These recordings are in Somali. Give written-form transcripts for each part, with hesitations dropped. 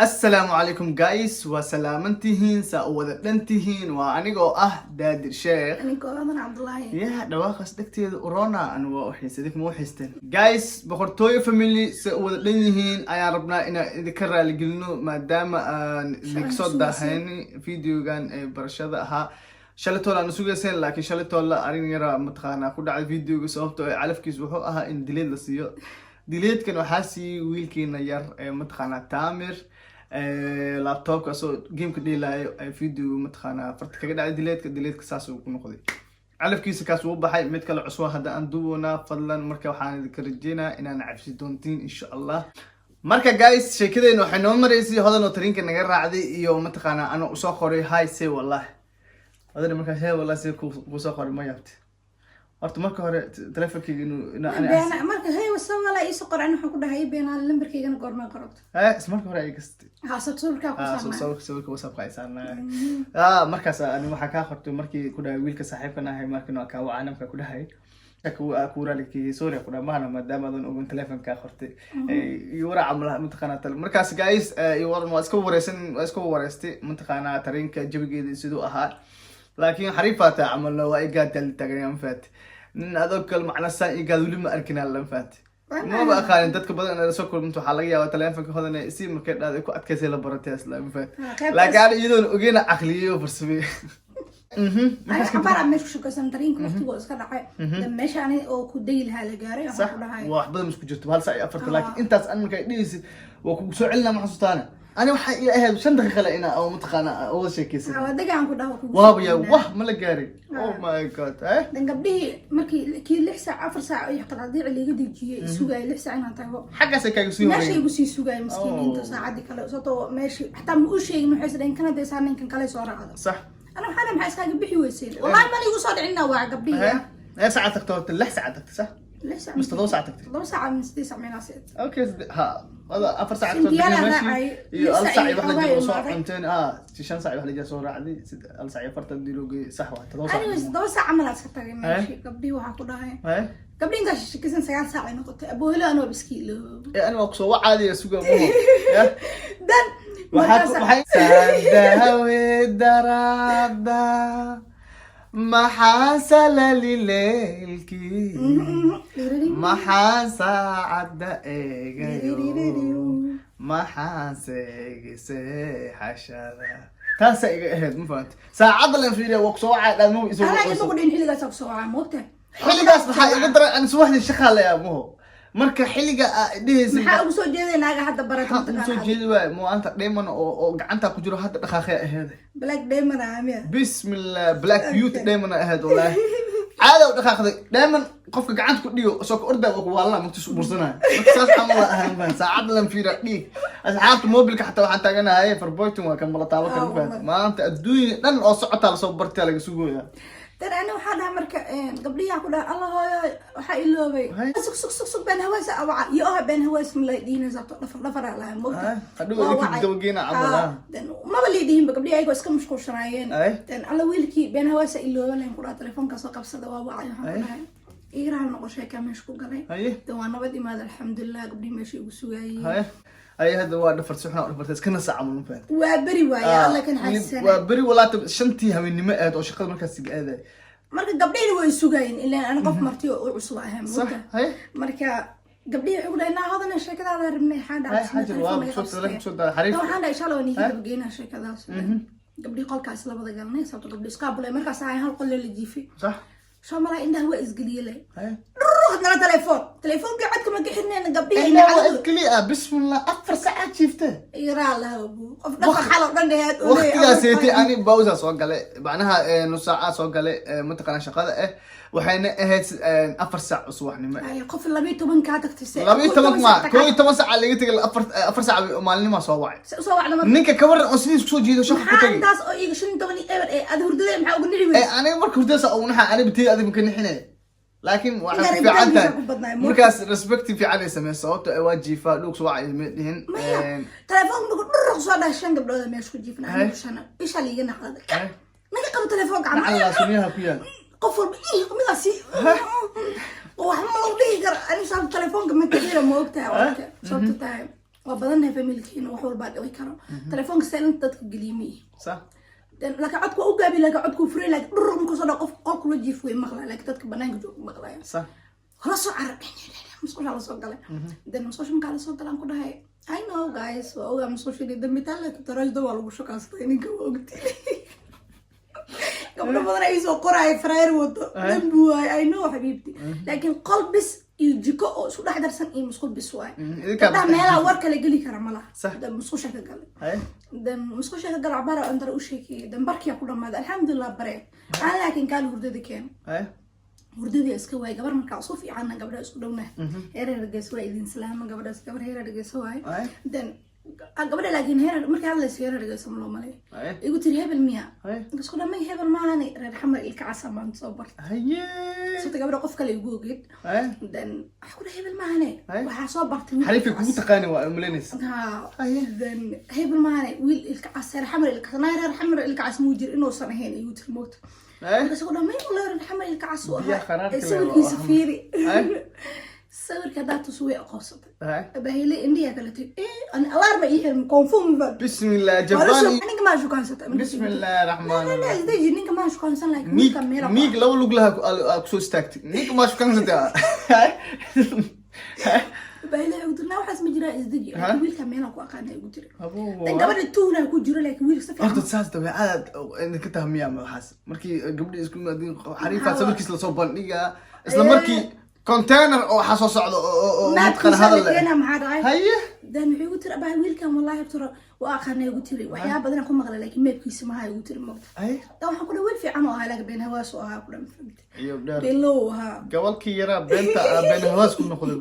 Assalaamu calaykum guys, waa salaamantihiin, saa u wada dhan tihiin. Waa anigoo ah Daadir Sheekh. Anigoo Adan Cabdullaahi. Ya dhawaaqaas dhegteeda urona, anigu waa u xiisay, idinka ma u xiisteen? Guys, Boqortooyo Family, se u wada dhan yihiin ayaan rabnaa inaan idinka raaligelino, maadaama aan idinka soo daahayni videogan ee barashada ahaa. Shalay toole aan sugayseen, laakiin shalay toole arrin yara mataqaanaa ku dhacday videoga, sababtoo ah calafkiis wuxuu ahaa in dileed la siiyo. Dileedkan waxaa siiyey wiilkiina yar ee mataqaanaa Taamir. Laptopka asoo gameka dheelaayo ay video mataqaanaa farta kaga dhacay dileedka. Dileedka saas uu ku noqday, calafkiisa kaas wuu baxay. Mid kale cusub hadda aan duuboonaa. Fadlan marka waxaan idinka rajeynaa inaan cabsi doontiin, insha Allah. Marka guys, sheekadeena waxay noo maraysay Hodan oo tariinka naga raacday iyo mataqaanaa ana usoo qoray "Hi, say wallahi". Hodan markaas "Hey, wallahi" say kusoo qoray, ma yaabti horta marka hore telefonkeyga inuu Beena marka "Hey, wasa wala" iisoo qoray, ani waxaan ku dhahay beenaale, lambarkaygana goormay qorabto? Is marka hore ay kastay. Ha, sawirkaa ku saarnaa. Sawirka WhatsAppka ay saarnaa. Markaas ani waxaa kaa qortay markii ku dhahay wiilka saaxiibkan ahay, markin waa kaa wacana, markaa ku dhahay kuuraalikii sorry ku dhahay mahana, maadaama adan ogan telefonkaa qortay iyo waraaca malaha mataqaanaa tale. Markaas guys, iyo waran waa iska wareysan, waa iska wareystay mataqaanaa tareenka jawigeeda siduu ahaa, laakiin xariifaa taa camalna waa igaad taaganya, ma fahanti? Nin adoo kale macna saan igaad weli ma arkin alla, ma fahanti? Maba aqaanin dadka badan inay lasoo kulminto. Waxaa laga yaabaa telefonka Hodan si markay dhahday ku adkaysay la baratay isla, ma fahanti? Laakiin ani iyadoon ogeyna caqliyeyo farsamey. Ani xabaar meesha ku shukaysan, tareenka waqtigoo iska dhacay. Dan meesha ani oo ku degi lahaa la gaaray, waxaan ku dhahay Waa wax badan isku jirto, 1 saac iyo 40, laakiin intaas an markay dhihaysid waa kugu soo celinaa, ma xasuustaane? Ani waxaa ii ahayd 5 daqiiqa le inaa oo mataqaana wada sheekeysan. Waa degaan ku dhaho kugu Waaba ya soo wah, ma la gaaray? Oh my God, eh. Dan gabdhihii markii kii 6 saac, 4 saac iyo qadaadiici liiga dejiyey, sugayay 6 saac inaan tago. Xaggaasay kaaga sii meesha horeeyeen. Igu sii sugayay miskiiniinta. Saacadii kale sababtoo meeshii xataa ma u sheegin, waxay isdhaheen kana dee saa ninkan kale soo raacdo. Ana waxaa dhahay, "Maxaa iskaaga bixi weyseen?" Wallahi mana igu soo dhicinna waa gabdhihii. Eh, ee saaca tagto horta? 6 saac tagtay, sax? 6 saac. Mise 7 saac tagtay? 7 saac ama 8 saac meelahaas. Okay, ha wada 4 saac tagto. Sintiyaal aan meeshii raacay. Iyo 6 hal saac saac iyo iyo wax la xoogaa jiro soo imaaday. cunteen, 5 saac iyo wax la jiro soo raacday, 1 saac iyo 40 dii loo geeyey, sax? Waa 7 saac. Anyways, 7 saac camal aan iska tagay meeshii. Gabdhihii waxaa ku dhahay, gabdhihi intaas sheekaysan 9 saac ay noqotay. Aboohelo anoo iska iloobo. Ee ani waa kusoo wacaadiya suga muho ya. Dan waxaa waxay saadahawe daraada, maxaa salali leelkii, maxaa saacadda eegayo, maxaa seegisay xashada, taasaa iga ahayd, ma fahamti? Saacadda lan fiiriya, waa kusoo wacaa dhaadmo isoo. Anaa ima ku dhihin xilligaas kusoo wacaa, moogtahay? Xilligaas waxaa iga daran ani subaxdii shaqaa la yaab maho, marka xilliga aa dhehaysa. Maxaa ugu soo jeeday naaga hadda barata? Maxaa ugu soo jeedi waay maanta dheeman oo gacanta ku jiro hadda dhaqaaqay aheed. Black diamond ah miya? Bismillah, black beauty diamond ahayd wallahi. Caada u dhaqaaqday diamond, qofka gacanta ku dhigo soo ka ordaa waa ku waalana mugtis u bursanaya. Marka saas camal ahaan baan saacad lan fiira dhiig. Asxaabta, mobilka xataa waxaan taaganahay farboytin, waa kan mala taabo kara, ma fahanti? Maanta adduunya dhan oo socotaa lasoo bartaa laga sugooyaa. Dan ani waxaa dhahay marka gabdhihi ku dhahay, "Allah hooyo, waxaa iloobay." "Sug, sug, sug, sug, been hawaas awaca iyo oha been hawaas ma la dhihin, sabto dhafar dhafaraa lahay, moogta?" Hadhow Waa idinka wacay. dabageena camal, ah. Dan maba liidhihinba, gabdhihi ayagoo iska mashquulshanaayeen. Dan alla wiilkii been hawaasa ilooba lahayn ku dhaha, telefoonka soo qabsada, waa wacay. Waxaan ku dhahay, "Iiraha noqo, sheekaa meesha ku galay." Dan waa nabad imaada, alxamdulilah, gabdhihi meesha igu sugaayeen. Haye, hadda waa dhafar, si xun dhafartay, iska nasa camal, ma fahanti? Waa beri waaye, alla kan xaasisana. Waa beri walaata, 5-tii habeennimo ahayd oo shaqada markaas iga aaday. Marka gabdhihina way sugaayeen, ilaan ana qof marti oo u cusub ahayn, moogta? Marka gabdhihii waxay ku dhahay, "Naa Hodana, sheekadaada rabnay, xaa dhacay?" Xajir waa kusoo daa xariif. Waxaan dhahay, "Insha Allah waan iiga dabageynaa sheekadaas." Gabdhihii qolkaas labada galnay, sababto gabdhi iskaabulay markaas ahay, hal qol la jiifay. Soo malaa indhaha waa isgeliye leh, haddana telefoon, telefoonka codka ma ka xirnayna gabdhihii. Indhaha waa isgeliye ah, bismillah, 4 saacaad jiifte. Iraa laha qof dhafar xal oo dhan dheheed. Waqtigaas eetay ani bawsa soo galay, macnaha nus saaca soo galay mataqaana shaqada ah, waxayna ahayd 4 saac oo subaxnimo. Qof 12 kaa tagtay 12 ma 11 saac laga tegay, 4 saac maalinima soo wacay. Usoo wacda marka. Ninka ka waran oo sidiis kusoo jeedo shaqa ku Maxaa tagay? Intaas oo iiga 15 iyo eber ee ada hurdada maxaa uga nici ee weysa? Aniga marka hurdada ugu naxa, aniga batay adiga ka nixinay, laakiin waxay ku Inta fiican tahay rabitaankiisa ku badnaay, moogta. Markaas respect fiican ay sameyso, sababto ay waa jiifaa dhuug soo wacay ma dhihin. Maya, telefoonka markuu dhurruq soo dhahay, shan gabdhooda meesha ku jiifna, anigu shan isha liiga naqlada, "Naga qabo telefoonka." Macallaa sunyaha ku yaal. Qof walba ih midaasi wax ma lagu dhihi karo. Ani sababta telefoonka ma kaxira, ma ogtahay? Warka sababta tahay. Waa badannahay familkiina, wax walbaa dhici karo. Telefoonka silent dadka geliye ma ihi. Laakiin codku waa u gaabi, laakiin codku furay, laakiin dhurur markuu soo dhaco, qof qolkula jiif way maqlaa, laakiin dadka banaanka jooga maqlaya. Wala soo carar, musqusha la soo galay. Then musqusha markaa lasoo galaan ku dhahay, "I know guys, waa ogaa musqusha inay dambi tahay, laakiin taraashda waa lagu shukaastay ninka, waa ogti." Gabdho badan ay soo qoraayo faraar wato, dambi waayo, I know xabiibti, laakiin qol bis iyo jiko oo isku dhex darsan iyo musqul bis waayo. Idinkaa. Gabdhaha meelaha war kale geli kara ma laha. Then musqusha ka galay. Then musqusha ka gala, cabaara antara u sheekeeyay, then barkiyaa ku dhamaaday, alxamdulilah, bareen aan, laakiin kaali hurdada keeno. Hurdadii iska waayay. Gabar markaa isu fiicanna, gabdhaha isku dhowna, heer Hargeysa waa idin salaama gabadhaas, gabar heer Hargeysa waaye. Then gabadha laakiin heer markay hadlayso heer Hargeysa ma loo malay. Igu tiri, "Hebel miya?" Isku dhamay, "Hebel maahani, reer Xamar ilka casa maanta soo barta." Sabta gabadha qof kale igu ogeed. Then waxaa ku dhahay, "Hebel maahane, waxaa soo bartay wiil xariifay ilka kugu cas." Taqaani waa umalaynaysa. Ha, then "Hebel maahane, wiil ilka cas, reer Xamar ilka cas." "Naa, reer Xamar ilka cas muu jir inuusan ahayn," igu tiri moogta. Markaas ku dhamay, "Wallahi reer Xamar ilka cas uu Biyaha ahaa." qaraarka Ee, leh waa sawirkiisa Xamar. fiiri. Sawirka haddaa tus way aqoonsatay. Bahile indhiya kale tiri, eh alarma ii xirmi, confirm ba. Bismillah. Wala Jabaan. Ninka maa shukansata? Bismillahi raxmaan La la, isdeji, ninka maa shukaansan, laakiin niig wiilka meela. Niig laba lug laha aa kusoo istaagtay, ninka maa shukansatay? Bahile ugu tiri, "Naa, waxaas ma jiraa, isdeji." Ha? Laakiin wiilka meela ku aqaana igu tiri. Abo. Dan gabadha tuhna ku jiro, laakiin wiilka si Horta fiican. saas dabeecadaad idinka taha miyaa waxaas? Markii gabdhi isku yimaadeen, xariifaa sawirkiis lasoo bandhigaa, isla markii container oo waxaa soo socda oo mataqaana maabkiisa hadal la leh. keena, maxaa dhacay? Dan wuxuu igu tiri, "Abaa, wiilkan wallahi tiro waa aqaana," igu tiri, "waxyaaba badan ku maqlay, laakiin meebkiisa maha," igu tiri mogta. Dan waxaan ku dhahay, "Wiil fiican oo ahaa, laakiin been hawaas oo ahaa," ku dhahay, ma fahamtay? Iyo dheer. Below ahaa. Gobolkii yaraa beenta ah, been hawaas ku noqday.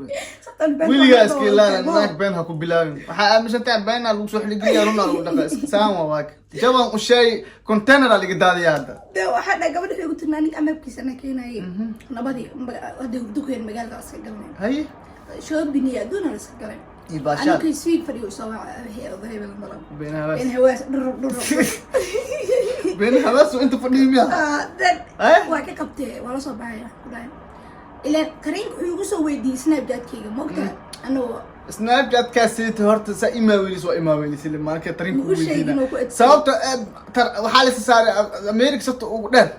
Sabtan been weligaa waa iska ilaali waa naag been ha ku bilaabin. Waxaa aaminsan tahay beenaa lagu soo xiligeliya, runaa lagu dhaqa saan waa waaka jaban u sheey, container aa laga daadiya hadda. De waxaa dhahay, gabadha waxay igu tiri, "Naa, ninka meebkiisa na keenayay nabadii hadday hurdo ku yeen magaalada iska galnay." Shopping iyo adduuna la iska galay. Iyo baashaal. Anigay swiig fadhiyo soo waca, hebel malan. Been hawaas. Been hawaas dhurub dhurub. Been hawaas inta fadhiyo miya? Then Eh? waa ka qabtee, waa la soo baxay, ku dhahay ilaan kariinka wuxuu igu soo weydiiyey Snapchatkayga, mogtahay anagoo. Snapchatkaasita horta saa imaawelis, waa imaawelis ile maalinka tarinka. Ugu sheegin oo ku adkeeyey. Sababta waxaa la isa saaray America sabta ugu dheer,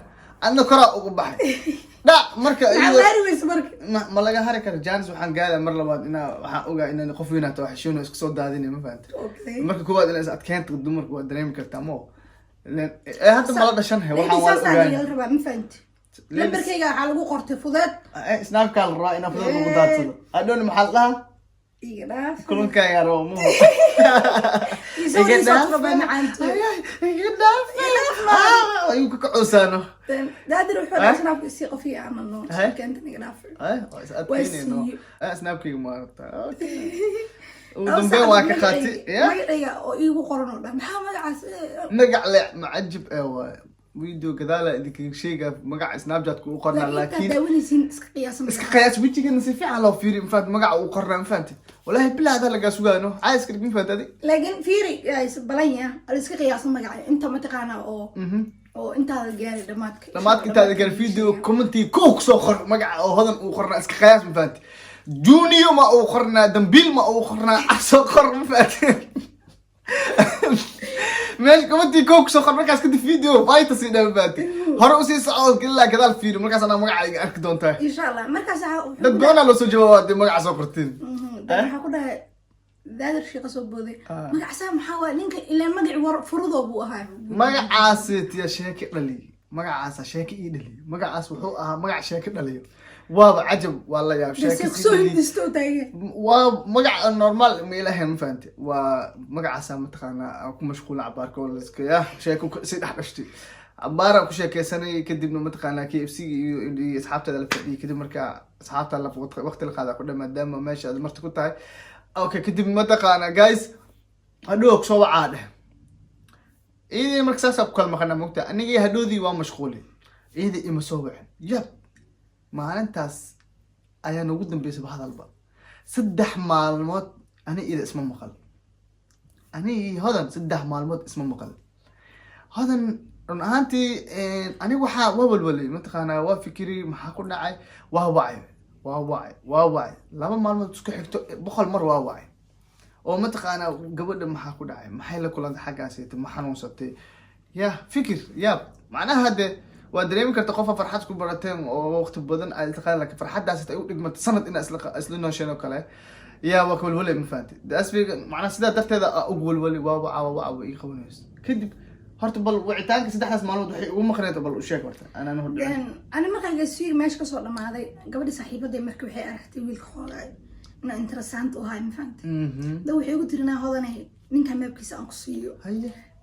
adna koraa ugu baxay dhac marka maxaa maari weyse marka? Ma laga hari karo janis. Waxaan gaadaya mar labaad inaa waxaan ogaa inaan qof weynaato, wax xishoon iska soo daadinay, ma fahantay? Okay. Marka koowaad inaa is adkeynta dumarka waa dareemi kartaa mo. Hadda mala dhashan he, waxaan waa saasaa ogaani. laga rabaa, ma fahanti? Lambarkayga waxaa lagu qortay fudeed. Snapkaa la rabaa inaa fudeed lagu daadsado adhown, maxaa la dhahaa? Iga dhaaf. Kulankaagaa rabo muhu. Isoo isoo rabaa macaanto. Iga dhaaf. Ayuu ka kacoosaano. Daadir wuxuu dhahay, "Snapka isii qof ii aamano." Eh? Keentan iga dhaaf. Waa is adkeynayno. Waa siiyey. Snapkayga ma aragtaa? Okay. Ugu dambeyn waa ka qaatay ya. Magacayga oo iigu qoran oo dhan, maxaa magacaas? Magac le macajib ee waay, video gadaala idinkaga sheega magaca Snapchat-ka u qornaa. Laakiin intaad laakiin daawanaysiin iska qiyaasa. Iska qiyaas wejigana si fiican loo fiiriyo, mafahat? Magaca uu qornaa, mafahanti? Wallahi bilaa hadaa lagaa sugaano caayiska dhig, mafahanti adi? Laakiin fiiri guys, balanya la iska qiyaasa magaca inta mataqaanaa oo intaada gaari dhamaadka. Dhamaadka intaada gaari video commenti kow kusoo qor magaca oo Hodan uu qornaa, iska qiyaas, mafahanti? Junior ma uu qornaa, dambiil ma uu qornaa, soo qor, mafahanti? Meesha commenti kow kusoo qor. Markaas kadib video fayta sii dhaa, mafahanti? Hore usii soco ilaa gadaal fiiri, markaas anaa magacayga arki doontaa. Insha Allah markaas Dad badanaa loo soo jawaaba hadii magaca soo qortiin. Waxaa ku dhahay, daadir shiiqa soo booday, "Magacsaa maxaa waay ninka?" Ilaan magaci war furudoo buu ahaa. Magacaasi tiya sheeke dhaliy, magacaasa sheeke ii dhaliy. Magacaas wuxuu ahaa magac sheeke dhaliyo, waaba cajab, waa la yaab sheeke base sii kusoo dhaliy. hindisto taagan. Waa magaca normal ma ilahayn, ma fahanti? Waa magacaasa mataqaanaa aan ku mashquula cabaarka oo laska ya sheeko si dhex dhashtay, cabaaraan ku sheekeysanay. Kadibna mataqaanaa KFC iyo asxaabteeda la fadhiyay. Kadib markaa asxaabta la waqti la qaada ku dhan, maadaama meesha aad marti ku tahay. Okay, kadib mataqaanaa guys, hadhow kusoo wacaa dheh iyadii. Marka saasaa ku kala maqanaa mogta, anigii hadhoodii waa mashquulay, iyadii ima soo wicin. Yab, maalintaas ayaa noogu dambeysay hadalba. 3 maalmood ani ida isma maqal, ani iyo Hodan 3 maalmood isma maqal. Hodan run ahaantii aniga waxaa waa walwalay, mataqaanaa, waa fikiri maxaa ku dhacay. Waa wacay, waa wacay, waa wacay, 2 maalmood isku xigto 100 mar waa wacay. Oo mataqaanaa, gabadha maxaa ku dhacay? Maxay la kulantay xaggaasita? Ma xanuunsatay? Ya fikir yaab. Macnaha hadde waa dareemi karta qofa farxad ku barateen oo waqti badan aad taqaan, laakiin farxaddaas ay u dhigmato sanad inaa isla noosheen oo kale. Yaa waa ka walwalay, ma fahantay? Asbiga macnaha sidaa darteeda aa ugu walwali. Waa wacaa, waa wacaa, waa ii qabanayso. Kadib horta bal wicitaanka saddexdaas maalmood waxay ugu maqneed, bal u sheeg horta anaan hordhicin. Then ani markaan gasiir meesha kasoo dhamaaday, gabadhi saaxiibaday marka waxay aragtay wiilka xoogay inaa interessant u ahay, ma fahantay? Da waxay ugu tiri, "Naa hodanay, ninka meebkiisa aan ku siiyo."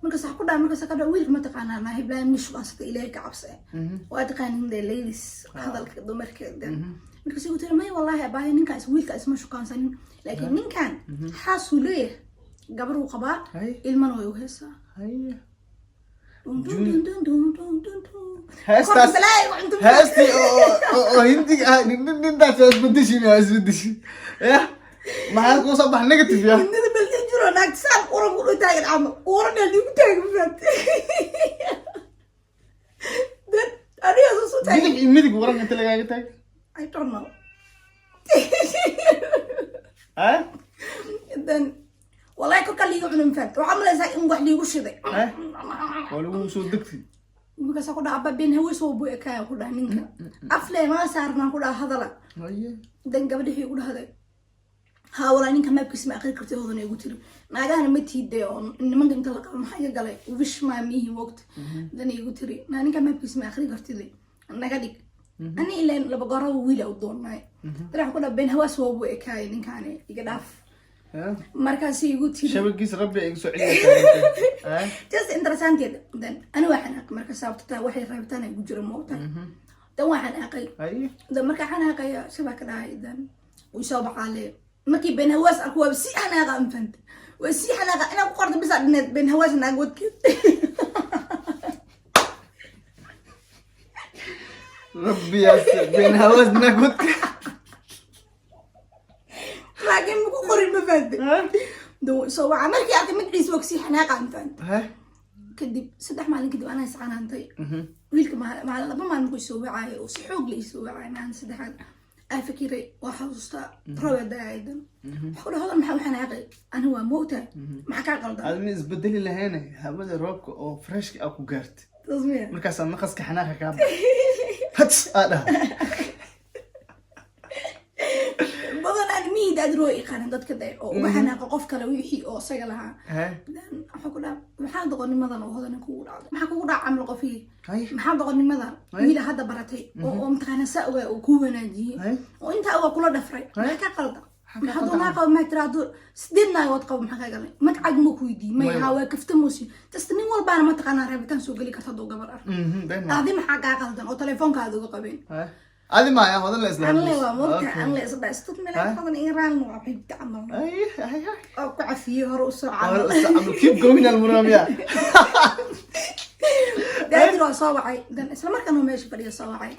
Markaas wax ku dhaha, markaas ka dhaha, "Wiilka ma taqaanaa? Naa hiblaayo mishqaasata, Ilaahay ka cabse, waa taqaanin dee ladies, hadalka dumarka." Dan markaas igu tiri, "May, wallaahi abaayo, ninkaan wiilka isma shukaansanin, laakiin ninkan xaasuu leeyahay, gabar uu qabaa, ilmana way u heesaa." Dun dun dun dun dun dun dun dun. Heestaas Korka balaayo cunto. Heestii oo hindiga ah, nintaas waa isbedeshi, waa isbedeshi. Ya maxaa kuu soo bax negative ya? Hindida bal jiro naagta saan uran ku taagan camal, uran dheer igu taagan, ma fahamtay? Dan aniga soo taagan. Midig iyo midig waran inta lagaaga taag. I don't know. Ha. Dan wallahi korka liiga cunay, ma fahamtay? Waxaa malaysaa in wax liigu shiday. Ha, waa lagu soo degtay. Markaasaa ku dhaha, "Abba, been haweys oo buu ekaaya," ku dhaha, "ninka aflee maa saarnaa," ku dhaha, "hadala." Dan gabadhii igu dhahday, "Haa walaa, ninka maabkiisa ma aqri kartay?" Hodan igu tiri, "Naagahana ma tiiday oo nimanka inta la qabo maxaa iga galay? Wish maa mihi wogta." Dan igu tiri, "Naa ninka maabkiisa ma aqri kartid, naga dhig." Ani ileen laba goraba wiila u doonay. Dan waxaan ku dhaha, "Been hawaas waa buu ekaaya ninkaani, iga dhaaf." Markaas igu tiri, Shabagiis rabbi iga soo celiya. Just interessanteed. Dan ani waa xanaaqay marka, sababta taa waxay rabitaan ay igu jira moogta. Dan waa xanaaqay. Dan markaa xanaaqaya shabaa ka dhahay. Dan wuu soo baxaale. Markii been hawaas arko waaba sii xanaaqa, ma fahanta? Waa sii xanaaqa. Inaan ku qorto bisa dhineed been hawaas naag wadkeed. Rabbi yaas, been hawaas naagwadka. Laakiin maku qorin, ma fahanta? Dan wuu soo waca. Markii arkay magaciisa waa kasii xanaaqa, ma fahanta? Kadib 3 maalin kadib anaa iscanaantay. Wiilka maalin 2 maalin markuu isoo wacaayo oo si xoog la isoo wacaayo, maalin saddexaad aa fikiray, waa xasuustaa roob daayadan. Waxa ku dhaha, "Hodan, maxaa u xanaaqay? Ani waa moogtahay, maxaa kaa qaldan?" Aad ma isbedeli lahayne hawada roobka oo freshka aa ku gaartay. Saas miya? Markaasaa naqaska xanaaqa kaa baxay, hats aa dhaha. Badan aan mihid aad roo iqaanin dadka de oo uga xanaaqa qof kale wixii oo isaga lahaa. Dan waxaa ku dhaha, "Maxaa doqonimadan oo hodana kugu dhacday? Maxaa kugu dhaca camal qofii? Maxaa doqonimadan? Wiila hadda baratay oo mataqaana saa ogaa oo kuu wanaajiyey oo intaa ogaa kula dhafray, maxaa kaa qaldan? Maxaa kaa Hadduu qaldan? naa qabo, maxaa tira? Hadduu sideed naagood qabo, maxaa kaa galay? Magacaaga ma ku weydiiyey? May. May. Haa, waa kafta muusi just. Nin walbaana mataqaanaa rabitaan soo geli karta hadduu gabar arko. Been ma Adi maxaa kaa qaldan oo telefoonkaada uga qabeen?" Adi maaya hodan la isla Anle hadlayso. waa moogta, anle isdha istud meel badan in raan waa xigta camal Ay, ay, ay. Oo ku cafiyey, hore usoo Hore camal. u socdo, keep going al muramiya. Daadir waa soo wacay. Dan isla markaan uu meesha fadhiya soo wacay.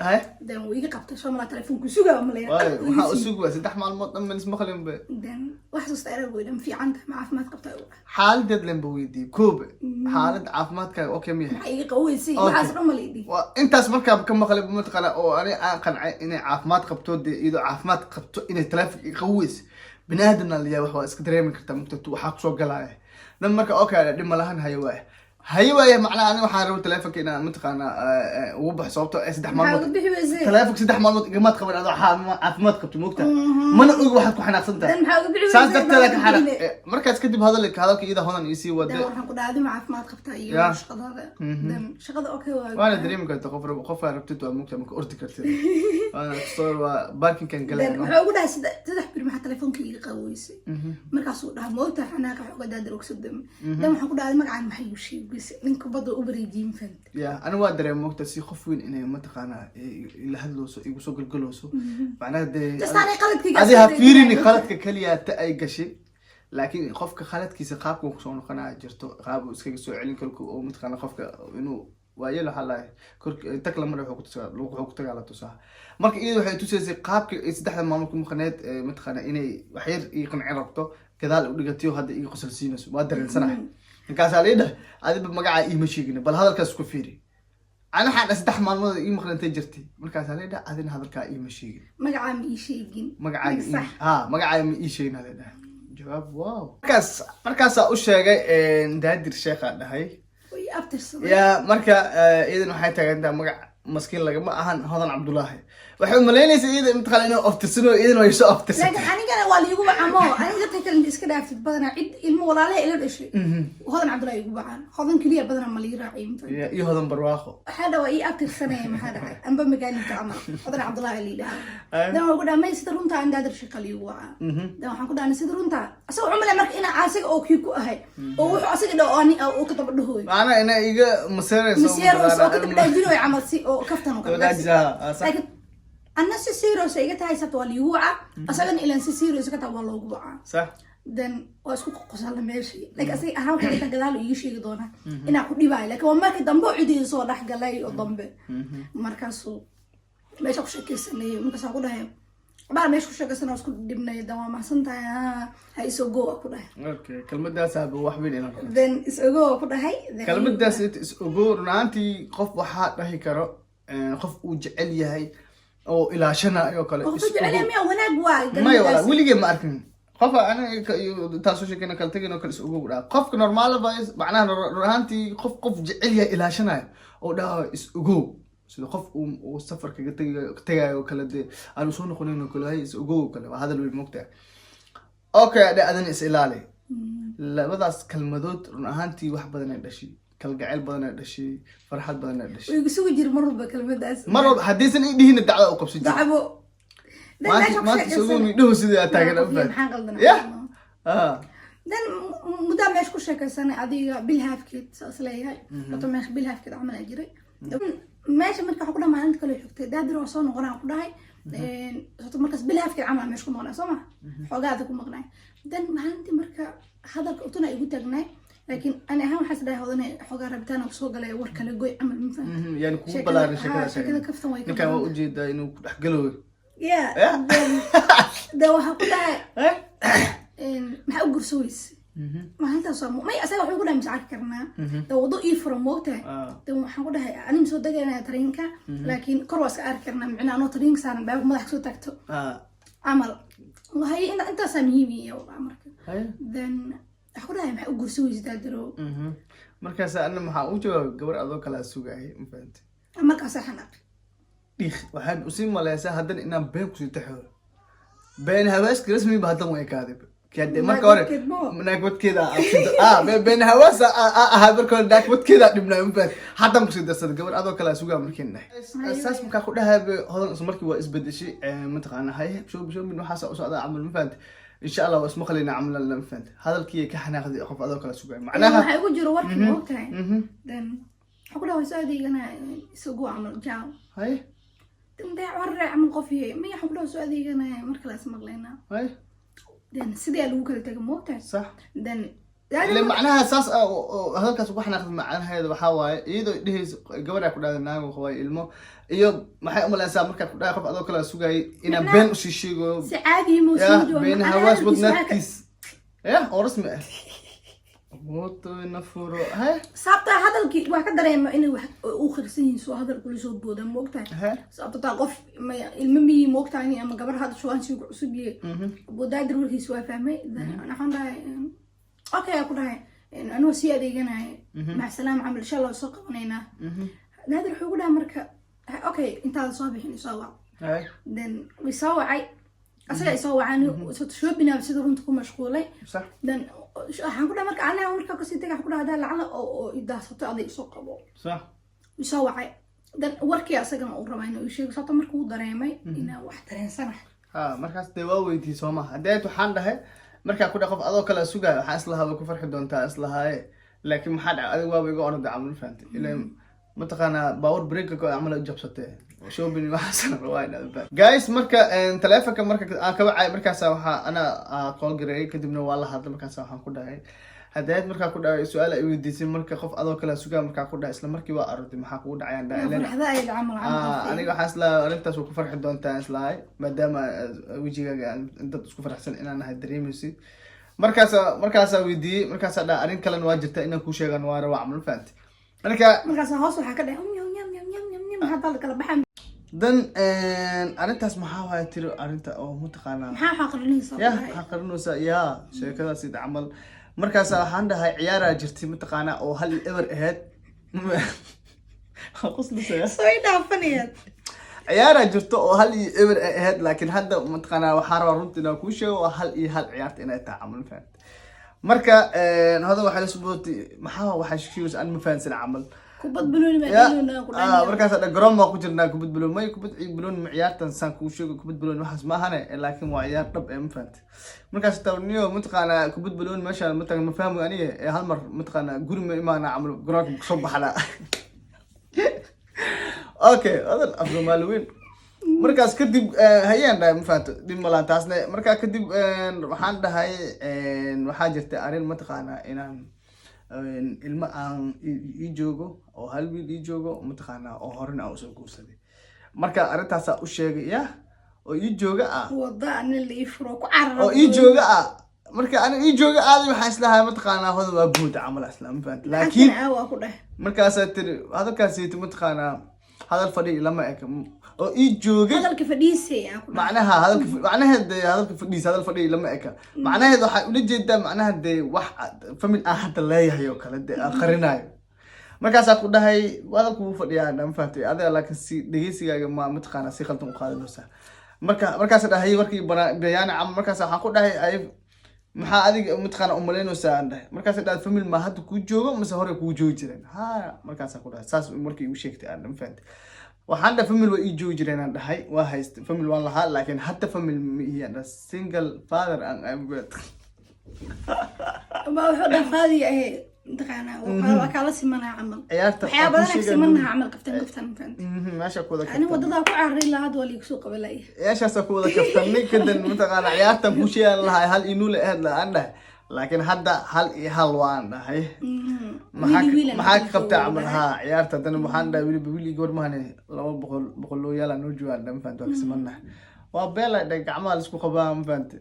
Dan wuu iga qabtay, soo malaa telefoonku sugaa malaya. Waay, waxaa u sugi waa 3 maalmood dhan man ismaqlin be. Dan wax xasuusta erag weydhan, "Fiican tahay? Ma caafimaad qabtaa?" u dhahay. Xaaladeed len ba weydiiyey koobe, xaalad caafimaadkaaga okay ma yahay? Maxaa iga qaweysay? Waxaas dhan ma la idhi. Waa intaas markaa ka maqlay mataqaana oo ani aan qancay inay caafimaad qabto. Dee iyadoo caafimaad qabto inay taleefonka i qaweys, bini aadamna la yahay, wax waa iska dareemi kartaa mugta waxaa kusoo galaya. Dan marka okay, dhib ma lahan, hayo waaya, haye waaya. Macnaha ani waxaan rabay taleefonka inaan mataqaana ugu baxo, sababtoo eh saddex Maxaa maalmood uga bixi weysay? Taleefonka 3 maalmood igamaad qaban adoo caafimaad qabto, mogta? Mana ogi waxaad ku xanaaqsan tahay. Dan maxaa uga bixi Saas weysay? darteeda ka xanaaq. Bixine. Markaas kadib hadalka iyada hodan iisii Dan wade. waxaan ku dhahay, "Adi ma caafimaad qabtaa iyo shaqadaada?" Dan shaqada okay waa. Waana dareemi karta qof qofaa rabtid waa mugta maka ordi kartid, waana kastoo waa parkingkan Dan galay. wuxuu ugu dhahay, 3 bir maxaa telefoonka iiga qaweysay?" Markaasuu dhahay, "Moogta xanaaqa xooga daadir ogsadam." Dan waxaan ku dhahay, "Magacaan maxay igu sheegaysay?" Ninka badda u bareejiyey, ma fahamtay? Ya, ani waa dareema mogta si qof weyn inay mataqaanaa ila hadlooso, igu soo galgalooso, macnaha dee Just aanay qaladkayga adi ha iska fiirini dareemin. Qaladka keliya ta ay gashay, laakiin qofka khaladkiisa qaabka uu kusoo noqonaya jirto, qaab uu iskaga soo celin karo oo mataqaana qofka inuu waayeel waxaa lahay kor tag lamar wuxuu ku tusaa, wuxuu ku tagaa la tusaa. Marka iyada waxay tusaysay qaabka ay 3da maalmood ku maqneed mataqaana inay waxyar ii qancin rabto, gadaal u dhigatayo, hadda iga qosol siinayso, waa dareensanahay. Markaasaa lii dhahay, "Adiba magacaa iima sheegin, bal hadalkaas ku fiiri." Ani waxaan dhahay, 3 maalmood ii maqnantay jirtay. Markaasaa lii dhahay, "Adina hadalkaa iima sheegin." Magacaa ma ii sheegin. Magacaaga Sax. Ha, magacaaga ma ii sheegin aa la dhahay. Jawaab, wow. Markaasaa u sheegay Daadir Sheekhaa dhahay. Way abtirsaday. Ya, marka iyadan waxay taagantaa magac maskiin lagama ahan, Hodan Cabdullaahi. Waxay umalaynaysa iyada mataqaana inuu aftirsano, iyadan way soo aftirsatay. Laakiin anigana waa liigu wacamo. Aniga dadka kale inta iska dhaaftid, badanaa cid ilmo walaalaha ila dhashay Hodan Cabdullahi igu wacaan. Hodan keliya badanaa ma lii raaciyo, mafahantay? Iyo Hodan Barwaaqo. Waxaa dhawaa ii abtirsanaya, maxaa dhacay amba magaalinta camal Hodan Cabdullahi lii dhahaa. Dan waan ku dhaha, may, sida runtaa in Daadir Sheekha liigu wacaa. Dan waxaan ku dhahnay sida runtaa asaga wuxuu malay marka inaa asaga oo kii ku ahay oo wuxuu asaga dhaho ani oo ka daba dhahooy. Macnaha inaa iga maseerayso. Maseero oo ka daba dhaajinoy camal, si oo kaftan oo kale. Daba, sax. Laakiin anna si serious iga tahay, sabta waa liigu wacaa, asagana ilan si serious ka tahay waa loogu wacaa. Then waa isku qoqosala meeshii, laakiin asaga ahaan waxay inta gadaal iiga sheegi doonaa inaa ku dhibaayo. Laakiin waa markii dambe oo cidii soo dhex galay oo dambe markaasuu meesha ku sheekeysanayay. Markaasaan ku dhahay baa meesha ku sheekeysanay, isku dhibnay. Dan waa mahadsan tahay, ha isogo ku dhahay. Okay, kelmadaasaaba wax weyn inaan noqoto. Then isogo ku dhahay. Kelmadaas inta is ogo, run ahaantii qof waxaa dhahi karo qof uu jecel yahay oo ilaashanayo kale. Qofku is jecel ogow. Yahay miya wanaag waa. Maya walaa, weligee ma arkin qof aniga iyo taasoo sheekena kala tegin oo kale is ogow dhaha. Qofka normal macnaha run ahaantii qof jecel yahay, ilaashanayo oo dhaha is ogow, sida qof uu safar kaga tegayo oo kale, dee aanu soo noqonin oo kale, hay is ogow oo kale, waa hadal weyn, moogtahay. Okay, dhe adana is ilaali. Labadaas kelmadood run ahaantii wax badan ay dhashay, kalgacayl badan ay dhashay, farxad badan ay dhashay. Way igu sugi jiri mar walba kelmadaas. Mar walba haddaysan ii dhihina dacda u qabsan jiri. Dacwo. Then Maanta meesha ku maanta isagoo sheekeysanay. midhahu sidii aa taagan. Maxaan qaldanaa? Yah, ah. Then muddaa meesha ku sheekaysanay, adiga bil haafkeed saas leeyahay. Wato meesha bil haafkeed camal aa jiray meesha. Marka waxaa ku dhahay maalinta kale xigtay, Daadir waa soo noqonaa ku dhahay. Horta markaas bil haafkeed camal meesha ku maqnaa, soo ma xoogaada ku maqnaay. Then maalintii marka hadalka utuna igu taagnay, laakiin ani ahaan waxaas dhahay Hodane xoogaa rabitaan kusoo galay, war kale goy camal, ma fahamtay? Yani kugu balaarin sheekada. Sheekada kaftan way ka Ninkan waa badan. Ujeedaa inuu ku dhex galooyo. Yeah. Yeah. Then waxaa ku dhahay Eh? Maxaa u gurso weyse maalintaas? Waa may, asaga wuxuu ku dhahay mise arki karnaa de wado ii furan, moogtahay? De waxaan ku dhahay anim soo deganaya tareenka, laakiin kor waa iska arki karnaa, micnaa anoo tareenka saaran baabka madax kasoo taagto camal. Wahay intaasaa muhiim iya marka. Then waxaan ku dhahay maxaa u gurso weyse, Daadirow? Markaas ana maxaa u jawaabay? Gabar adoo kalaa sugaayay, ma fahamtay? Markaasaa xanaaq. Dhiik waxaan usii maleysaa haddana inaan been kusii taxo, been hawaaska rasmi ba haddan way ekaaday. Kade marka hore Naagwadkeed mo. Naagwadkeeda been hawaas ahaa marka hore, naagwadkeeda dhibnaa, ma fahamtay? Haddan kusii darsaday gabar adoo kalaa sugaa. Markiin dhahay saas, markaa ku dhahay Hodan isla markii waa isbedeshay. Mataqaana, haye, shoobin shoobin waxaasa u socdaa camal, ma fahamtay? Insha Allah waa ismaqlayna camal, ma fahamtay? Hadalkii ka xanaaqday, qof adoo kala sugaya macnaha. Waxaa igu jiro warkii, moogtahay? Then waxaan ku dhahay waa soo adeeganaa, isagu camal jaaw. Then warre camal qof yahay maya. Waxaan ku dhahay soo adeeganaya, marka la ismaqlaynaa. Then sidee lagu kala taga, moogtahay? Sax. Then ile macnaha saas ah oo hadalkaas ugu xanaaqday, macnaheeda waxaa waaye iyadoo dhehaysa gabadha ku dhahday naago waaye ilmo iyo maxay umaleysaa markaa ku dhahay qof adoo kala sugayay inaan Macnaha been usii sheego. Si caadi ma ya soo jawaab. Been hawaas wadnaadkiis ya oo rasmi ah mootona furo he. Sababta hadalkii waa ka dareema inay wax u khirsan yihiin, soo hadal kula soo booda, moogtahay? Sababta taa qof ilmo miyi, moogtahay, ama gabar hadda shuwaansigu cusub yahay. Bodaadir warkiisa waa fahmay. Then waxaan dhahay okay, aa ku dhahay anoo sii adeeganaya, mac salaam camal, insha Allah soo qabanaynaa. Daadir wuxuu ku dhahay marka okay, intaada soo bixin isoo wac. Then way soo wacay, asaga isoo wacaan shopping sida runta ku mashquulay. Then waxaan ku dhahay marka aniga markaa kasii tagay, waxaan ku dhahay hadaa lacala oo idaasato aday isoo qabo. Isoo wacay. Then warkii asagana uu rabaa inuu ii sheego, sababta markuu uu dareemay inaan wax dareensanahay. Ha, markaas dee waa weydiiyey, soo maha? Hadeet waxaan dhahay markaa ku dhahay qof adoo kala sugaayo, waxaan islahaa way ku farxi doontaa islahaaye, laakiin maxaa dhacay? Adiga waaba iga orday camal, ma fahantay? Ileen mataqaanaa baawur breaka camal u jabsatee shopping waxaas rabaa inaad fahantay. Guys, marka taleefonka marka aan ka wacay, markaasa waxaa ana call gareeyay, kadibna waa la hadlay. Markaasa waxaan ku dhahay hadeed markaa ku dhahay su-aal ay weydiisay, marka qof adoo kala sugaa markaa ku dhahay, isla markii waa arortay. Maxaa kugu dhacayaan dhahay? Farxada ay camal camal. Aniga waxaa isla arrintaas waa ku farxi doontaa islahay, maadaama wejigaaga aan dad isku faraxsan inaan nahay dareemaysid. Markaasaa weydiiyey, markaasaa dhaha arrin kalena waa jirta inaan kuu sheegan waa rabaa camal, ma fahanti? Marka Markaas hoos waxaa ka dhahay nyam nyam nyam nyam nyam nyam, hadda la kala baxay. Dan arrintaas maxaa waaya tiri, arrinta oo mataqaanaa. Maxaa waxaa qarinaysaa? Ya, maxaa qarinaysaa ya sheekadaas camal? Markaas waxaan dhahay ciyaaraa jirtay mataqaanaa oo 1-0 ahayd. Qoslisaya. Soo i dhaafanayaan. Ciyaaraa jirto oo 1-0 ay ahayd, laakiin hadda mataqaanaa waxaa rabaa runta inaan kuu sheego, waa 1-1 ciyaarta inay tahay camal, fahamte? Marka hodan waxay la subootay, maxaa waxaa sheegaysa aan ma fahansan camal. Kubad banooni baa Ya, dheeloonaa ku dhahay. Markaas dhan garoon baa ku jirnaa, kubad baloon may, kubad baloon ma ciyaartan saan kuu sheego, kubad baloon waxaas ma ahane, laakiin waa ciyaar dhab ee, ma fahante? Markaas tawniyo mataqaanaa kubad baloon meesha mataqaana ma fahmo aniga ee hal mar mataqaanaa guri ma imaana camal, garoonka kusoo baxnaa. Okay, odal af Soomaali weyn. Markaas kadib hayaan dhahay, ma fahanto, dhib malaan taasne. Markaa kadib waxaan dhahay waxaa jirta arrin mataqaanaa inaan ilmo aan ii joogo oo hal wiil ii joogo mataqaanaa oo horena aan usoo guursaday. Marka arrintaasaa u sheegay ya oo ii jooga ah. Wada ani la ii furo ku carara. Oo ii jooga ah. Marka ani ii jooga aaday, waxaan islahay mataqaanaa hoda waa buuda camal isla, ma fahanto? Laakiin aawa ku dheh. Markaasaa tiri hadalkaasiti mataqaanaa hadal fadhi lama eka oo ii joogay. Hadalka fadhiisay aan ku dhahay. Macnaha hadalka macnaheed dee hadalka fadhiis, hadal fadhi lama eka, macnaheed waxay ula jeedaa macnaha dee wax family aan hadda leeyahay oo kale dee aan qarinayo. Markaasaa ku dhahay hadalku wuu fadhiyaa, ma fahamtay adiga? Laakiin si dhegeysigaaga ma mataqaanaa si khaldan u qaadanaysaa. Marka markaasa dhahay warkii bayaani camal. Markaas waxaan ku dhahay ay maxaa adiga mataqaana umalaynaysaa aan dhahay. Markaasa dhahay family ma hadda kuu joogo mase hore kuu joogi jireen? Ha, markaasaa ku dhahay saas markii igu sheegtay aan, ma fahamtay? Waxaan dhahay family waa ii joogi jireen aan dhahay, waa haysta family waan lahaa, laakiin hadda family ma ihi aan dhahay, single father aan am. Ba wuxuu dhahay faadiga ahe mataqaanaa waa kaala simanaa camal. Ciyaarta waxyaa aan kuu badan ag sheegay. simanaha camal, kaftan kaftan, ma fahamtay? Meesha ku wada ani kaftan. Wadadaa ku carari lahaa hadda waa liigu soo qaban laaya. Meeshaasa ku wada kaftanay kadan mataqaana ciyaartan kuu sheegan lahay 1-0 ahayd la aan dhahay, laakiin hadda 1-1 waan dhahay. Maxaa wiili wiilan maxaa ka kala qabtay joogo camal dhahay. Haa, ciyaarta haddana waxaan dhahay weliba wiil iyo gabar mahane, 200 boqolooyaal aan noo joogaan dhan, ma fahamtay? Waa kasimanahay, waa beel ay dhahay, gacmaha laisku qabaa, ma fahamtay?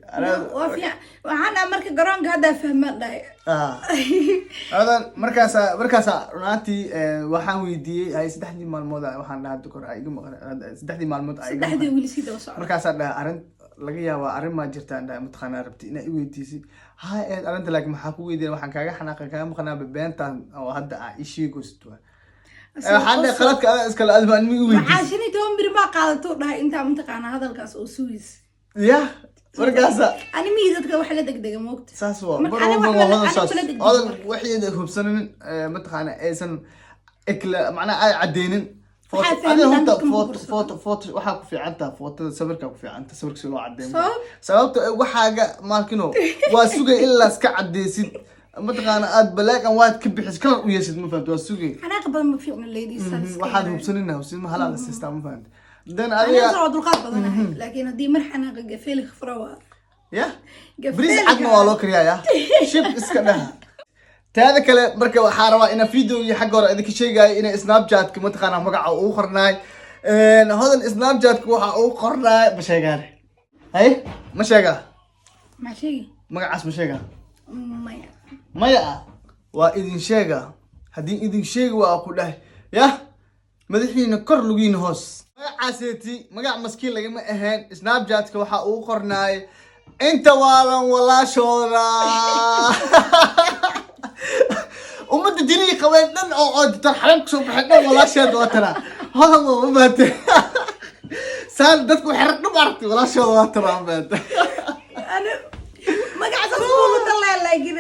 Waa fiican, waxaan dhahay marka garoonka haddaa fahmaan dhahay. Ah. Adan markaasa runaantii waxaan weydiiyey hay saddexdii maalmood waxaan dhahay hadda kor ay iga maqan saddexdii maalmood ay iga saddexdii maqan. Wili sii daba socda. Markaasaa dhahay arrin laga yaabaa arrin maa jirtaan dhahay mataqaanaa rabti inaa i weydiisay ha eed arrinta, laakiin maxaa ku weydiinaya? Waxaan kaaga xanaaqay kaaga maqnaaba beentaan oo hadda aa ii sheegaysid waa. Waxaan dhahay qaladka adaa iskale adma anima i maxaa weydiisay. 15 biri baa qaadatuu dhahay intaa mataqaanaa hadalkaas oo sugis. Ya, markaasa ani mihi dadka wax la degdega moogta. Saas waa. Marka mar ani walba wax waa hodan ani saas kula degdego hodan marka. waxayda hubsananin mataqaana aysan ekla macnaha ay cadeynin. Waxaa adiga fahmin horta dadka ma photo guursado. Photo waxaa ku fiican taha photoda, sawirkaa ku fiican taha, sawirka si loo cadeeyo. Sabab? Sababta waxaaga maarkino waa sugay ilaa iska cadeysid mataqaana aad black and white ka bixis, kalar u yeeshid, ma fahamta? Waa sugay. Xanaaqa badan ma fiicno, ladies. Waxaad hubsanina hubsin halaa la siistaa, ma fahamta? Then aniga adiga waa dulqaad badanahay, laakiin haddii mar xanaaqa gafeeli khafra waa ya Gafeelka. Bariis cadna waa loo kariyaaya, shib iska dhaha. Taada kale marka waxaa rabaa inaa videogii xagga hore idinka sheegayo inay Snapchatka mataqaanaa magaca uu qornaay hodan. Snapchatka waxa uu qornaay ma sheegaan? Hay, ma sheegaa? Maxaa sheegi? Magacaas ma sheegaa? Maya. Maya ah, waa idin sheega. Haddii idin sheegi waa ku dhahay yah madaxiina kor lugiina hoos. Magacaaseeti magac maskiin lagama ahayn. Snapchatka waxa uu qornaay inta waalan walaashooda ummadda jinihii qabeen dhan oo doctor xalan kusoo baxay dhan walaasheed waa tanaa hodan waa, ma fahamtay? Saan dadku waxay dhub aragtay walaashooda waa tanaa, ma fahamtay? Ani magacaas kugu dalaa laakiin.